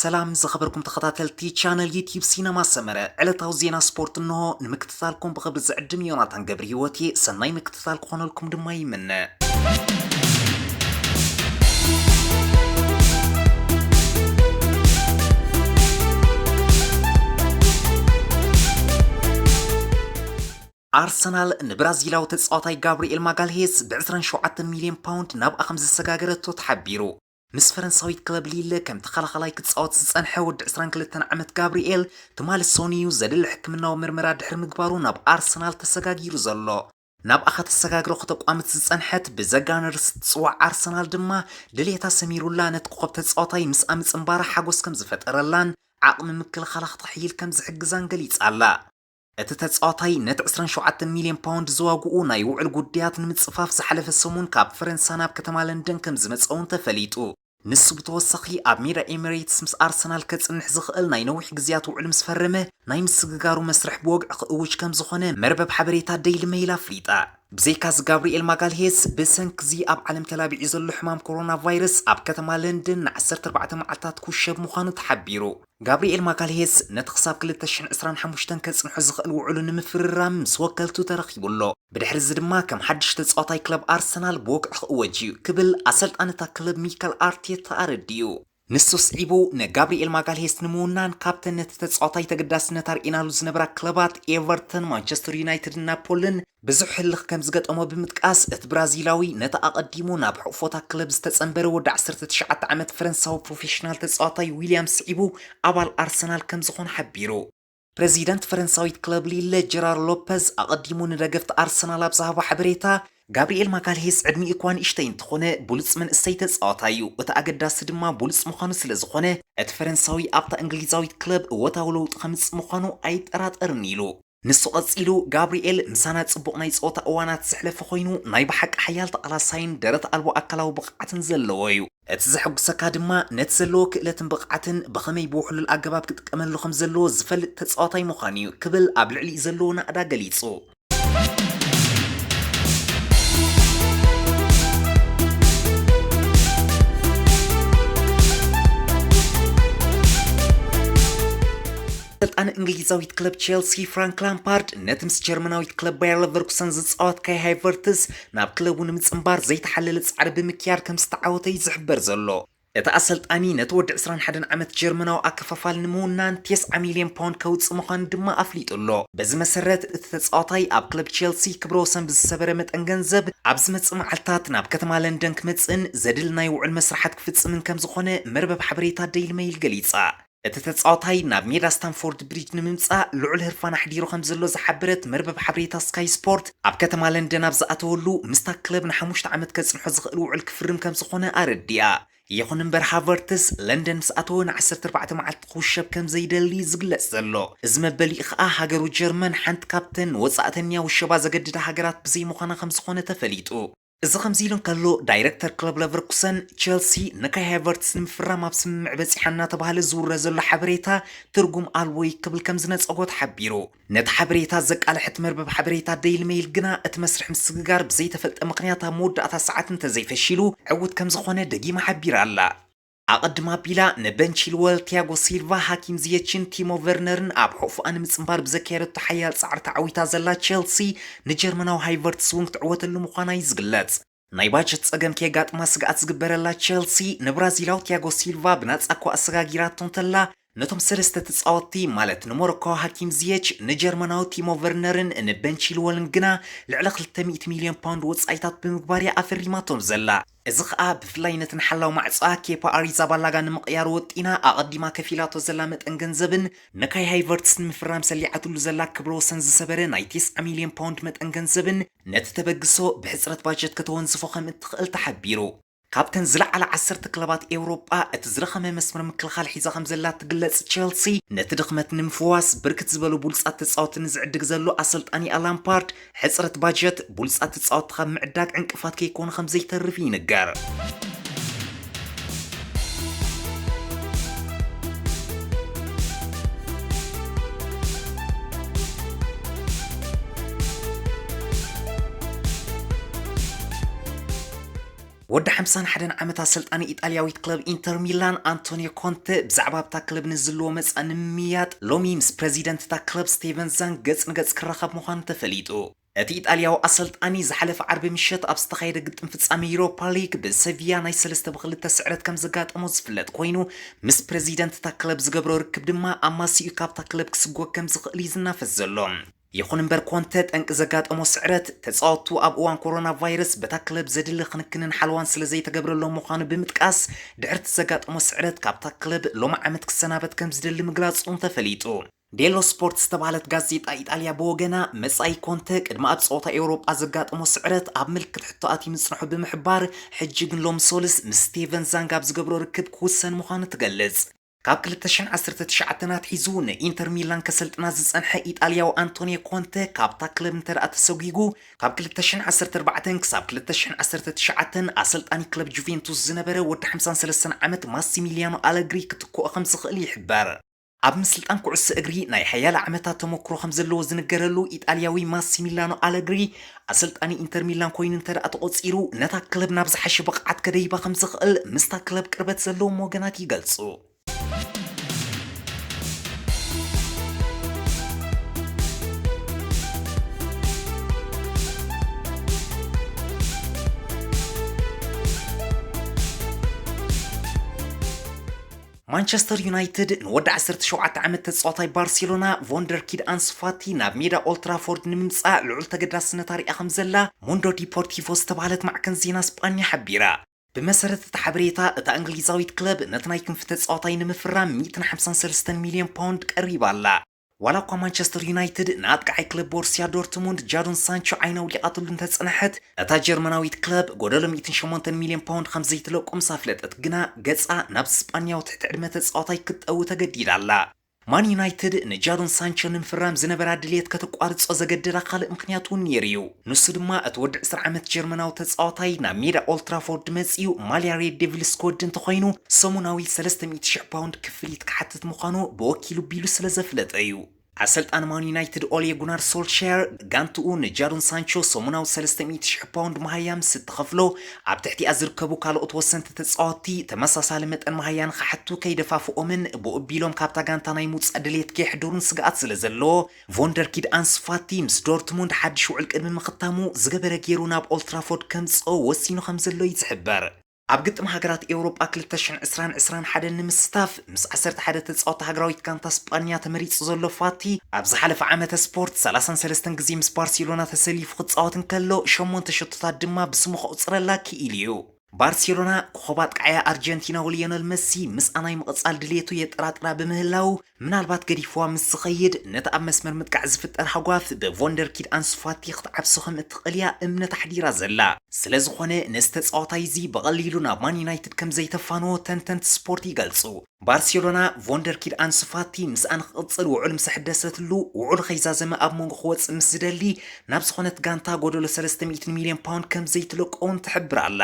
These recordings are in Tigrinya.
ሰላም ዝኸበርኩም ተኸታተልቲ ቻነል ዩቲዩብ ሲነማ ሰመረ፣ ዕለታዊ ዜና ስፖርት እንሆ። ንምክትታልኩም ብኽብሪ ዝዕድም ዮናታን ገብረ ህይወት እየ። ሰናይ ምክትታል ክኾነልኩም ድማ ይምነ። ኣርሰናል ንብራዚላዊ ተጻዋታይ ጋብሪኤል ማጋልሄስ ብ ዕስራን ሸውዓተን ሚልዮን ፓውንድ ናብኣ ከም ዘሰጋገረቶ ተሓቢሩ። ምስ ፈረንሳዊት ክለብ ሊለ ከም ተኸላኸላይ ክጻወት ዝጸንሐ ወዲ ዕስራን ክልተን ዓመት ጋብሪኤል፣ ትማሊ ሰኑይ እዩ ዘድሊ ሕክምናዊ ምርመራ ድሕሪ ምግባሩ ናብ ኣርሰናል ተሰጋጊሩ ዘሎ። ናብኣ ከተሰጋግሮ ከተቋምት ዝጸንሐት ብዘ ጋነርስ ትጽዋዕ ኣርሰናል ድማ፣ ድሌታ ሰሚሩላ ነቲ ኮኸብ ተጻዋታይ ምስኣ ምጽንባራ ሓጎስ ከም ዝፈጠረላን ዓቕሚ ምክልኻላ ክተሕይል ከም ዝሕግዛን ገሊጻ ኣላ። እቲ ተጻዋታይ ነቲ ዕስራን ሸውዓተን ሚልዮን ፓውንድ ዝዋግኡ ናይ ውዕል ጉዳያት ንምጽፋፍ ዝሓለፈ ሰሙን ካብ ፈረንሳ ናብ ከተማ ለንደን ከም ዝመጸ እውን ተፈሊጡ። ንሱ ብተወሳኺ ኣብ ሜዳ ኤሚሬትስ ምስ ኣርሰናል ከጽንሕ ዝኽእል ናይ ነዊሕ ግዜያት ውዕል ምስ ፈረመ፣ ናይ ምስግጋሩ መስርሕ ብወግዒ ክእውጅ ከም ዝኾነ መርበብ ሓበሬታ ዴይሊ ሜይል ኣፍሊጣ። ብዘይካዚ ጋብሪኤል ማጋልሄስ ብሰንክዚ ኣብ ዓለም ተላቢዑ ዘሎ ሕማም ኮሮና ቫይረስ ኣብ ከተማ ለንደን ን ዓሰርተ ኣርባዕተ መዓልታት ክውሸብ ምዃኑ ተሓቢሩ። ጋብሪኤል ማጋልሄስ ነቲ ክሳብ ክልተ ሽሕን ዕስራን ሓሙሽተን ከጽንሖ ዝኽእል ውዕሉ ንምፍርራም ምስ ወከልቱ ተረኺቡ ኣሎ። ብድሕሪ እዚ ድማ ከም ሓድሽ ተጻዋታይ ክለብ ኣርሰናል ብወግዒ ክእወጅ እዩ ክብል ኣሰልጣኒ እታ ክለብ ሚካል ኣርቴታ ኣረዲኡ። ንሱ ስዒቡ ንጋብሪኤል ማጋልሄስ ንምውናን ካብተን ነቲ ተጻዋታይ ተገዳስነት ኣርኢናሉ ዝነበራ ክለባት ኤቨርተን፣ ማንቸስተር ዩናይትድን ናፖልን ብዙሕ ህልኽ ከም ዝገጠሞ ብምጥቃስ፣ እቲ ብራዚላዊ ነቲ ኣቐዲሙ ናብ ሕቑፎታ ክለብ ዝተጸንበረ ወዲ ዓሰርተ ትሽዓተ ዓመት ፈረንሳዊ ፕሮፌሽናል ተጻዋታይ ዊልያም ስዒቡ ኣባል ኣርሰናል ከም ዝኾነ ሓቢሩ። ፕረዚደንት ፈረንሳዊት ክለብ ሊለ ጀራር ሎፐዝ ኣቐዲሙ ንደገፍቲ ኣርሰናል ኣብ ዝሃቦ ሓበሬታ፣ ጋብሪኤል ማጋልሄስ ዕድሚኡ እኳ ንእሽተይ እንተኾነ፣ ብሉጽ መንእሰይ ተጻዋታይ እዩ። እቲ ኣገዳሲ ድማ ብሉጽ ምዃኑ ስለ ዝኾነ፣ እቲ ፈረንሳዊ ኣብታ እንግሊዛዊት ክለብ እወታዊ ለውጢ ከምጽእ ምዃኑ ኣይጠራጠርን ኢሉ። ንሱ ቀጺሉ፣ ጋብሪኤል ምሳና ጽቡቕ ናይ ጸወታ እዋናት ዘሕለፈ ኮይኑ፣ ናይ ብሓቂ ሓያል ተቓላሳይን ደረት ኣልቦ ኣካላዊ ብቕዓትን ዘለዎ እዩ። እቲ ዘሐጉሰካ ድማ፣ ነቲ ዘለዎ ክእለትን ብቕዓትን ብኸመይ ብውሕሉል ኣገባብ ክጥቀመሉ ከም ዘለዎ ዝፈልጥ ተጻዋታይ ምዃኑ እዩ ክብል ኣብ ልዕሊኡ ዘለዎ ናእዳ ገሊጹ። ኣሰልጣኒ እንግሊዛዊት ክለብ ቼልሲ ፍራንክ ላምፓርድ፣ ነቲ ምስ ጀርመናዊት ክለብ ባየር ለቨርኩሰን ዝጻወት ካይ ሃይቨርትስ ናብ ክለቡ ንምጽንባር ዘይተሓለለ ጻዕሪ ብምክያድ ከም ዝተዓወተ እዩ ዝሕበር ዘሎ። እቲ ኣሰልጣኒ ነቲ ወዲ ዕስራን ሓደን ዓመት ጀርመናዊ ኣከፋፋሊ ንምውናን ተስዓ ሚልዮን ፓውንድ ከውጽእ ምዃኑ ድማ ኣፍሊጡ ኣሎ። በዚ መሰረት፣ እቲ ተጻዋታይ ኣብ ክለብ ቼልሲ ክብረ ወሰን ብዝሰበረ መጠን ገንዘብ፣ ኣብ ዝመጽእ መዓልታት ናብ ከተማ ለንደን ክመጽእን ዘድሊ ናይ ውዕል መስርሓት ክፍጽምን ከም ዝኾነ መርበብ ሓበሬታ ዴይሊ ሜይል ገሊጻ። እቲ ተጻዋታይ ናብ ሜዳ ስታንፎርድ ብሪጅ ንምምጻእ ልዑል ህርፋን ኣሕዲሩ ከም ዘሎ ዝሓበረት መርበብ ሓበሬታ ስካይ ስፖርት፣ ኣብ ከተማ ለንደን ኣብ ዝኣተወሉ፣ ምስታ ክለብ ንሓሙሽተ ዓመት ከጽንሖ ዝኽእል ውዕል ክፍርም ከም ዝኾነ ኣረዲኣ። ይኹን እምበር፣ ሃቨርትስ ለንደን ምስ ኣተወ ን ዓሰርተ ኣርባዕተ መዓልቲ ክውሸብ ከም ዘይደሊ ዝግለጽ ዘሎ። እዚ መበሊኡ ከኣ፣ ሃገሩ ጀርመን ሓንቲ ካብተን ንወጻእተኛ ውሸባ ዘገድዳ ሃገራት ብዘይምዃና ከም ዝኾነ ተፈሊጡ። እዚ ከምዚ ኢሉ እንከሎ፣ ዳይረክተር ክለብ ለቨርኩሰን፣ ቸልሲ ንካይ ሃቨርትስ ንምፍራም ኣብ ስምምዕ በጺሓ እናተባህለ ዝውረ ዘሎ ሓበሬታ ትርጉም ኣልቦ እዩ ክብል ከም ዝነጸጎ ተሓቢሩ። ነቲ ሓበሬታ ዘቃልሐት መርበብ ሓበሬታ ዴይሊ ሜይል ግና፣ እቲ መስርሕ ምስግጋር ብዘይተፈልጠ ምኽንያት ኣብ መወዳእታ ሰዓት እንተዘይፈሺሉ፣ ዕዉት ከም ዝኾነ ደጊማ ሓቢራ ኣላ። ኣቐድም ኣቢላ ንበን ቺልወል፣ ቲያጎ ሲልቫ፣ ሃኪም ዚየችን ቲሞ ቨርነርን ኣብ ሕቑፎኣ ንምጽንባር ብዘካየደቶ ሓያል ጻዕሪ ተዓዊታ ዘላ ቸልሲ፣ ንጀርመናዊ ሃይቨርትስ እውን ክትዕወተሉ ምዃና እዩ ዝግለጽ። ናይ ባጀት ጸገም ከየጋጥማ ስግኣት ዝግበረላ ቸልሲ፣ ንብራዚላዊ ቲያጎ ሲልቫ ብናጻ እኳ ኣሰጋጊራቶ እንተላ፣ ነቶም ሰለስተ ተጻወትቲ፣ ማለት ንሞሮኮዊ ሃኪም ዚየች፣ ንጀርመናዊ ቲሞ ቨርነርን ንበን ቺልወልን ግና ልዕሊ ክልተ ሚእቲ ሚልዮን ፓውንድ ወጻኢታት ብምግባር እያ ኣፈሪማቶም ዘላ። እዚ ኸኣ ብፍላይ ነቲ ንሓላው ማዕጾኣ ኬፓ ኣሪዛባላጋ ንምቕያር ወጢና ኣቐዲማ ከፊላቶ ዘላ መጠን ገንዘብን ንካይ ሃይቨርትስ ንምፍራም ሰሊዓትሉ ዘላ ክብረ ወሰን ዝሰበረ ናይ ተስዓ ሚልዮን ፓውንድ መጠን ገንዘብን ነቲ ተበግሶ ብሕጽረት ባጀት ከተወንዝፎ ከም እትኽእል ተሓቢሩ። ካብተን ዝለዓላ ዓሰርተ ክለባት ኤውሮጳ እቲ ዝረኸመ መስመር ምክልኻል ሒዛ ከም ዘላ ትግለጽ ቸልሲ፣ ነቲ ድኽመት ንምፍዋስ ብርክት ዝበሉ ብሉጻት ተጻወትቲ ንዝዕድግ ዘሎ ኣሰልጣኒኣ ላምፓርድ፣ ሕጽረት ባጀት ብሉጻት ተጻወትቲ ካብ ምዕዳግ ዕንቅፋት ከይኮነ ከም ዘይተርፍ ይንገር። ወዲ ሓምሳን ሓደን ዓመት ኣሰልጣኒ ኢጣልያዊት ክለብ ኢንተር ሚላን ኣንቶኒዮ ኮንተ ብዛዕባ ኣብታ ክለብ ንዝህልዎ መጻኢ ንምምይያጥ ሎሚ ምስ ፕረዚደንት እታ ክለብ ስቴቨን ዛንግ ገጽ ንገጽ ክራኸብ ምዃኑ ተፈሊጡ። እቲ ኢጣልያዊ ኣሰልጣኒ ዝሓለፈ ዓርቢ ምሸት ኣብ ዝተኻየደ ግጥም ፍጻሜ ዩሮፓ ሊግ ብሰቪያ ናይ ሰለስተ ብ ክልተ ስዕረት ከም ዘጋጠሞ ዝፍለጥ ኮይኑ፣ ምስ ፕረዚደንት እታ ክለብ ዝገብሮ ርክብ ድማ ኣማሲኡ ካብታ ክለብ ክስጎግ ከም ዝኽእል እዩ ዝናፈስ ዘሎ። ይኹን እምበር ኮንተ ጠንቂ ዘጋጠሞ ስዕረት፣ ተጻወትቱ ኣብ እዋን ኮሮና ቫይረስ በታ ክለብ ዘድሊ ክንክንን ሓለዋን ስለ ዘይተገብረሎም ምዃኑ ብምጥቃስ፣ ድሕርቲ ዘጋጠሞ ስዕረት ካብታ ክለብ ሎሚ ዓመት ክሰናበት ከም ዝደሊ ምግላጹ እውን ተፈሊጡ። ዴሎ ስፖርት ዝተባህለት ጋዜጣ ኢጣልያ ብወገና፣ መጻኢ ኮንተ ቅድሚ ኣብ ጸወታ ኤውሮጳ ዘጋጠሞ ስዕረት ኣብ ምልክት ሕቶ ኣትዩ ምጽንሑ ብምሕባር፣ ሕጂ ግን ሎሚ ሶልስ ምስ ስቴቨን ዛንግ ኣብ ዝገብሮ ርክብ ክውሰን ምዃኑ ትገልጽ። ካብ ክልተ ሽሕን ዓሰርተ ትሽዓተን ኣትሒዙ ንኢንተር ሚላን ከሰልጥና ዝጸንሐ ኢጣልያዊ ኣንቶኒዮ ኮንተ፣ ካብታ ክለብ እንተ ደኣ ተሰጒጉ፣ ካብ ክልተ ሽሕን ዓሰርተ ኣርባዕተን ክሳብ ክልተ ሽሕን ዓሰርተ ትሽዓተን ኣሰልጣኒ ክለብ ጁቬንቱስ ዝነበረ ወዲ ሓምሳን ሰለስተን ዓመት ማሲሚሊያኖ ኣለግሪ ክትክኦ ከም ዝኽእል ይሕበር። ኣብ ምስልጣን ኩዕሶ እግሪ ናይ ሓያለ ዓመታት ተመክሮ ከም ዘለዎ ዝንገረሉ ኢጣልያዊ ማሲሚላኖ ኣለግሪ፣ ኣሰልጣኒ ኢንተር ሚላን ኮይኑ እንተ ደኣ ተቖጺሩ፣ ነታ ክለብ ናብ ዝሓሸ ብቕዓት ከደይባ ከም ዝኽእል ምስታ ክለብ ቅርበት ዘለዎም ወገናት ይገልጹ። ማንቸስተር ዩናይትድ ንወዲ ዓሰርተ ሸውዓተ ዓመት ተጻዋታይ ባርሴሎና ቮንደር ኪድ ኣንሱ ፋቲ ናብ ሜዳ ኦልትራፎርድ ንምምጻእ ልዑል ተገዳስነት ኣርእያ ከም ዘላ ሞንዶ ዲፖርቲቮ ዝተባህለት ማዕከን ዜና ስጳኛ ሓቢራ። ብመሰረት እቲ ሓበሬታ፣ እታ እንግሊዛዊት ክለብ ነቲ ናይ ክንፊ ተጻዋታይ ንምፍራም ሚእትን ሓምሳን ሰለስተን ሚልዮን ፓውንድ ቀሪባ ኣላ። ዋላ እኳ ማንቸስተር ዩናይትድ ንኣጥቃዓይ ክለብ ቦሩስያ ዶርትሙንድ ጃዶን ሳንቾ ዓይና ኣውሊቓትሉ እንተጸንሐት፣ እታ ጀርመናዊት ክለብ ጎደሎ ሚእትን ሸሞንተን ሚልዮን ፓውንድ ከም ዘይትለቁ ምስ ኣፍለጠት ግና፣ ገጻ ናብ ስጳንያዊ ትሕቲ ዕድመ ተጻዋታይ ክትጠዊ ተገዲዳ ኣላ። ማን ዩናይትድ ንጃዶን ሳንቾ ንምፍራም ዝነበራ ድልየት ከተቋርጾ ዘገደዳ ካልእ ምኽንያት እውን ነይሩ እዩ። ንሱ ድማ እቲ ወዲ ዕስራ ዓመት ጀርመናዊ ተጻዋታይ ናብ ሜዳ ኦልትራፎርድ መጺኡ ማልያ ሬድ ዴቪልስ ክወዲ እንተኾይኑ፣ ሰሙናዊ ሰለስተ ሚእቲ ሽሕ ፓውንድ ክፍሊት ክሓትት ምዃኑ ብወኪሉ ቢሉ ስለ ዘፍለጠ እዩ። ኣሰልጣኒ ማን ዩናይትድ ኦሌ ጉናር ሶልሻየር፣ ጋንትኡ ንጃዶን ሳንቾ ሰሙናዊ ሰለስተ ሚእቲ ሽሕ ፓውንድ መሃያ ምስ እትኸፍሎ፣ ኣብ ትሕቲኣ ዝርከቡ ካልኦት ወሰንቲ ተጻወትቲ ተመሳሳሊ መጠን መሃያ ንኽሓቱ ከይደፋፍኦምን ብኡ ኣቢሎም ካብታ ጋንታ ናይ ምውጻእ ድሌት ከየሕድሩን ስግኣት ስለ ዘለዎ፣ ቮንደር ኪድ ኣንሱ ፋቲ ምስ ዶርትሙንድ ሓድሽ ውዕል ቅድሚ ምኽታሙ ዝገበረ ገይሩ ናብ ኦልትራፎርድ ከምጽኦ ወሲኑ ከም ዘሎ እዩ ዝሕበር። ኣብ ግጥም ሃገራት ኤውሮጳ ክልተ ሽሕን ዕስራን ዕስራን ሓደን ንምስታፍ ምስ ዓሰርተ ሓደ ተጻወቲ ሃገራዊት ጋንታ ስጳንያ ተመሪጹ ዘሎ ፋቲ፣ ኣብ ዝሓለፈ ዓመተ ስፖርት ሰላሳን ሰለስተን ግዜ ምስ ባርሴሎና ተሰሊፉ ክጻወት እንከሎ፣ ሸሞንተ ሸቶታት ድማ ብስሙ ከቑጽረላ ክኢሉ እዩ። ባርሴሎና ኮኸብ ኣጥቃዓያ ኣርጀንቲናዊ ሊዮነል መሲ ምስኣ ናይ ምቕጻል ድልየቱ የጠራጥራ ብምህላው፣ ምናልባት ገዲፍዋ ምስ ዝኸይድ፣ ነቲ ኣብ መስመር ምጥቃዕ ዝፍጠር ሃጓፍ ብቮንደር ኪድ ኣንሱ ፋቲ ክትዓብሶ ከም እትኽእል እያ እምነት ኣሕዲራ ዘላ። ስለ ዝኾነ፣ ነዚ ተጻዋታይ እዚ ብቐሊሉ ናብ ማን ዩናይትድ ከም ዘይተፋንዎ ተንተንቲ ስፖርት ይገልጹ። ባርሴሎና፣ ቮንደር ኪድ ኣንሱ ፋቲ ምስኣ ንክቕጽል ውዑል ምስ ኣሕደሰትሉ፣ ውዑል ከይዛዘመ ኣብ መንጎ ክወጽእ ምስ ዝደሊ፣ ናብ ዝኾነት ጋንታ ጎደሎ ሰለስተ ሚእትን ሚልዮን ፓውንድ ከም ዘይትለቆ እውን ትሕብር ኣላ።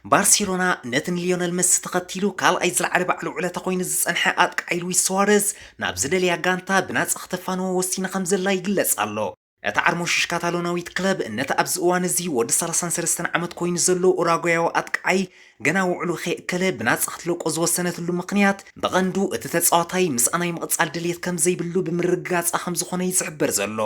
ባርሴሎና ነቲ ንሊዮነል መሲ ተኸቲሉ ካልኣይ ዝለዓለ በዓል ውዕለታ ኮይኑ ዝጸንሐ ኣጥቃዓይ ሉዊስ ሱዋረዝ ናብ ዝደለያ ጋንታ ብናጻ ክተፋንዎ ወሲና ከም ዘላ ይግለጽ ኣሎ። እታ ዓርሞሽሽ ካታሎናዊት ክለብ ነቲ ኣብዚ እዋን እዚ ወዲ ሰላሳን ሰለስተን ዓመት ኮይኑ ዘሎ ኡራጓያዊ ኣጥቃዓይ ገና ውዕሉ ከየእከለ ብናጻ ክትለቆ ዝወሰነትሉ ምኽንያት ብቐንዱ እቲ ተጻዋታይ ምስኣ ናይ ምቕጻል ድልየት ከም ዘይብሉ ብምርግጋጻ ከም ዝኾነ እዩ ዝሕበር ዘሎ።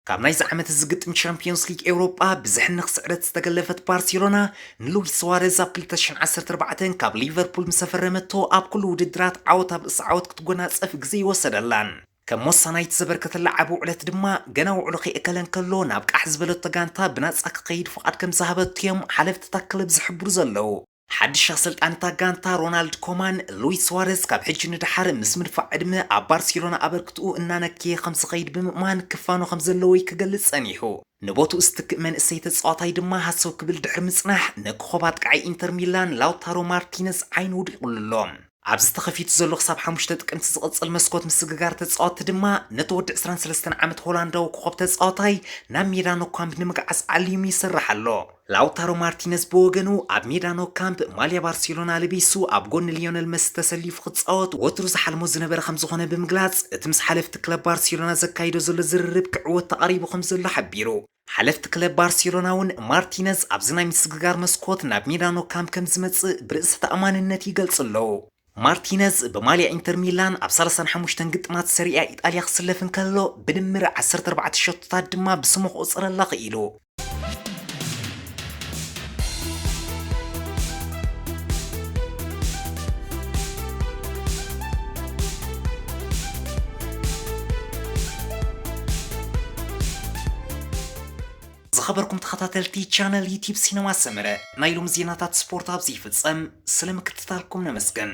ካብ ናይዚ ዓመት እዚ ግጥም ቻምፒዮንስ ሊግ ኤውሮጳ ብዝሕንኽ ስዕረት ዝተገለፈት ባርሴሎና ንሉዊስ ሱዋረዝ ኣብ ክልተ ሽሕን ዓሰርተ ኣርባዕተን ካብ ሊቨርፑል ምስ ኣፈረመቶ ኣብ ኩሉ ውድድራት ዓወት ኣብ ርእሲ ዓወት ክትጎናጸፍ ግዜ ይወሰደላን። ከም ወሳናይት ዘበርከተላ ዓቢ ውዕለት ድማ፣ ገና ውዕሉ ከይእከለ እንከሎ ናብ ቃሕ ዝበለቶ ጋንታ ብናጻ ክኸይድ ፍቓድ ከም ዝሃበቶ እዮም ሓለፍቲ እታ ክለብ ዝሕብሩ ዘለዉ። ሓድሽ ኣሰልጣኒ እታ ጋንታ ሮናልድ ኮማን፣ ሉዊስ ሱዋረዝ ካብ ሕጂ ንደሓር ምስ ምድፋእ ዕድመ ኣብ ባርሴሎና ኣበርክትኡ እናነከየ ከም ዝኸይድ ብምእማን ክፋኖ ከም ዘለዎ እዩ ክገልጽ ጸኒሑ። ንቦትኡ ዝትክእ መንእሰይ ተጻዋታይ ድማ ሃሰው ክብል ድሕሪ ምጽናሕ፣ ንኮኸብ ኣጥቃዓይ ኢንተር ሚላን ላውታሮ ማርቲነዝ ዓይኑ ወዲቑሉ ኣሎ። ኣብዚ ተኸፊቱ ዘሎ ክሳብ ሓሙሽተ ጥቅምቲ ዝቕጽል መስኮት ምስግጋር ተጻወትቲ ድማ፣ ነቲ ወዲ ዕስራን ሰለስተን ዓመት ሆላንዳዊ ኮኸብ ተጻዋታይ ናብ ሜዳ ኖ ካምፕ ንምግዓዝ ዓሊሙ ይሰርሕ ኣሎ። ላውታሮ ማርቲነዝ ብወገኑ፣ ኣብ ሜዳ ኖ ካምፕ ማልያ ባርሴሎና ለቢሱ ኣብ ጎኒ ሊዮነል መሲ ተሰሊፉ ክጻወት ወትሩ ዝሓልሞ ዝነበረ ከም ዝኾነ ብምግላጽ፣ እቲ ምስ ሓለፍቲ ክለብ ባርሴሎና ዘካይዶ ዘሎ ዝርርብ ክዕወት ተቓሪቡ ከም ዘሎ ሓቢሩ። ሓለፍቲ ክለብ ባርሴሎና እውን ማርቲነዝ ኣብዚ ናይ ምስግጋር መስኮት ናብ ሜዳ ኖ ካምፕ ከም ዝመጽእ ብርእሰ ተኣማንነት ይገልጹ ኣለዉ። ማርቲነዝ ብማልያ ኢንተር ሚላን ኣብ ሰላሳን ሓሙሽተን ግጥማት ሰሪያ ኢጣልያ ክስለፍ እንከሎ፣ ብድምር ዓሰርተ ኣርባዕተ ሸቶታት ድማ ብስሙ ክቑጽረላ ክኢሉ። ዝኸበርኩም ተኸታተልቲ ቻነል ዩቲዩብ ሲነማ ሰመረ፣ ናይ ሎም ዜናታት ስፖርት ኣብዚ ይፍጸም። ስለ ምክትታልኩም ነመስግን።